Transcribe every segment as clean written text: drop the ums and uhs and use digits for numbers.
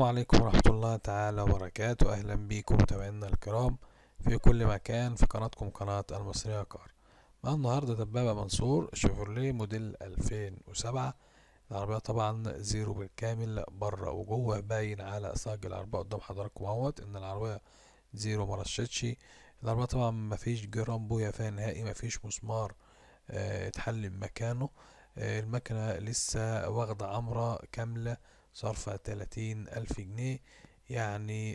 عليكم ورحمة الله تعالى وبركاته. أهلا بيكم متابعينا الكرام في كل مكان في قناتكم قناة المصرية كار. مع النهاردة دبابة منصور شيفروليه موديل 2007. العربية طبعا زيرو بالكامل بره وجوه، باين على صاج العربية قدام حضراتكم اهوت ان العربية زيرو مرشتش. العربية طبعا مفيش جرام بويا فيها نهائي، مفيش مسمار اتحل مكانه. المكنة لسه واخدة عمرة كاملة صرفة 30,000 جنيه، يعني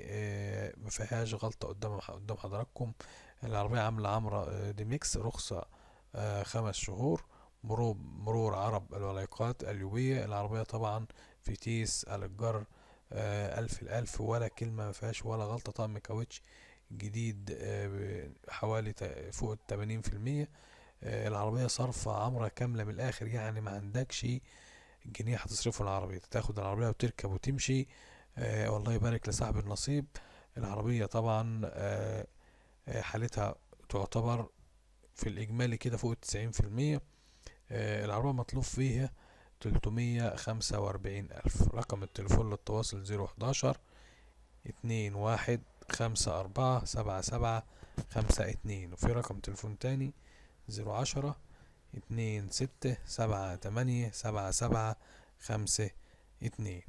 مفيهاش غلطة قدام حضراتكم. العربية عاملة عمرة ديميكس، رخصة 5 شهور، مرور عرب الولايقات اليوبية. العربية طبعا في تيس على الجر، 1000 الألف، ولا كلمة مفيهاش ولا غلطة. طقم كاوتش جديد، حوالي فوق التمانين في المية. العربية صرفة عمرة كاملة من الآخر، يعني ما عندكش جنيه هتصرفه العربية، تاخد العربية وتركب وتمشي. والله يبارك لصاحب النصيب. العربية طبعا، حالتها تعتبر في الإجمالي كده فوق التسعين في المية. العربية مطلوب فيها 345,000. رقم التليفون للتواصل زيرو حداشر اتنين واحد خمسة أربعة سبعة سبعة خمسة اتنين، وفي رقم تليفون تاني زيرو عشرة اتنين ستة سبعة تمانية سبعة سبعة خمسة اتنين.